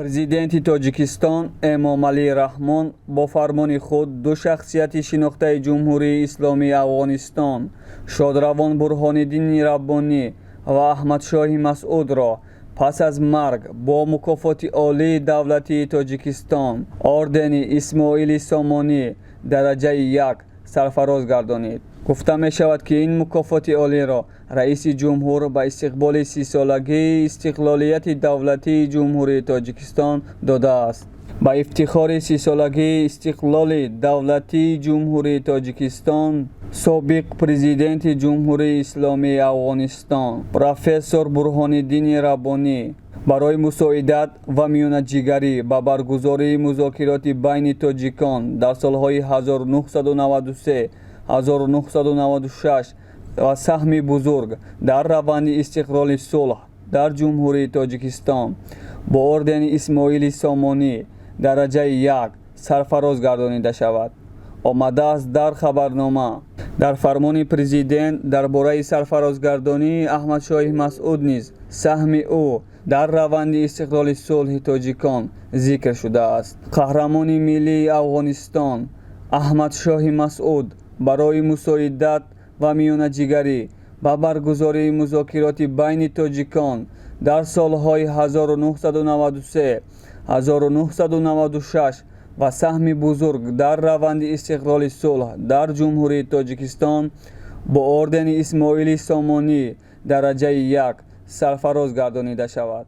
Президенти Тоҷикистон Эмомалӣ Раҳмон бо фармони худ ду шахсияти шинохтаи Ҷумҳурии Исломии Афғонистон, шодравон Бурҳониддини Раббонӣ ва Аҳмадшоҳи Масъудро пас аз марг бо мукофоти олии давлатии Тоҷикистон, ордени Исмоили Сомонӣ дараҷаи як, сарфароз гардонид. Гуфта мешавад, ки ин мукофоти олиро раиси ҷумҳур ба истиқболи 30-солагии истиқлолияти давлатии Ҷумҳурии Тоҷикистон додааст. Ба ифтихори 30-солагии истиқлоли давлатии Ҷумҳурии Тоҷикистон собиқ президенти Ҷумҳурии Исломии Афғонистон, профессор Бурҳониддини Раббонӣ барои мусоидат ва миёнаҷигарӣ ба баргузории музокироти байни тоҷикон дар солҳои 1993, 1996 ва саҳми бузург дар раванди истиқрори сулҳ дар Ҷумҳурии Тоҷикистон бо ордени Исмоили Сомонӣ дараҷаи як сарфароз гардонида шавад, омадааст дар хабарнома. Дар фармони президент дар бораи сарфарозгардонии Аҳмадшоҳи Масъуд низ саҳми ӯ дар раванди истиқрори сулҳи тоҷикон зикр шудааст. Қаҳрамони миллии Афғонистон Аҳмадшоҳи Масъуд барои мусоидат ва миёнаҷигарӣ ба баргузории музокироти байни тоҷикон дар солҳои 1993, 1996 ва саҳми бузург дар раванди истиқрори сулҳ дар Ҷумҳурии Тоҷикистон бо ордени Исмоили Сомонӣ дараҷаи як сарфароз гардонида шавад.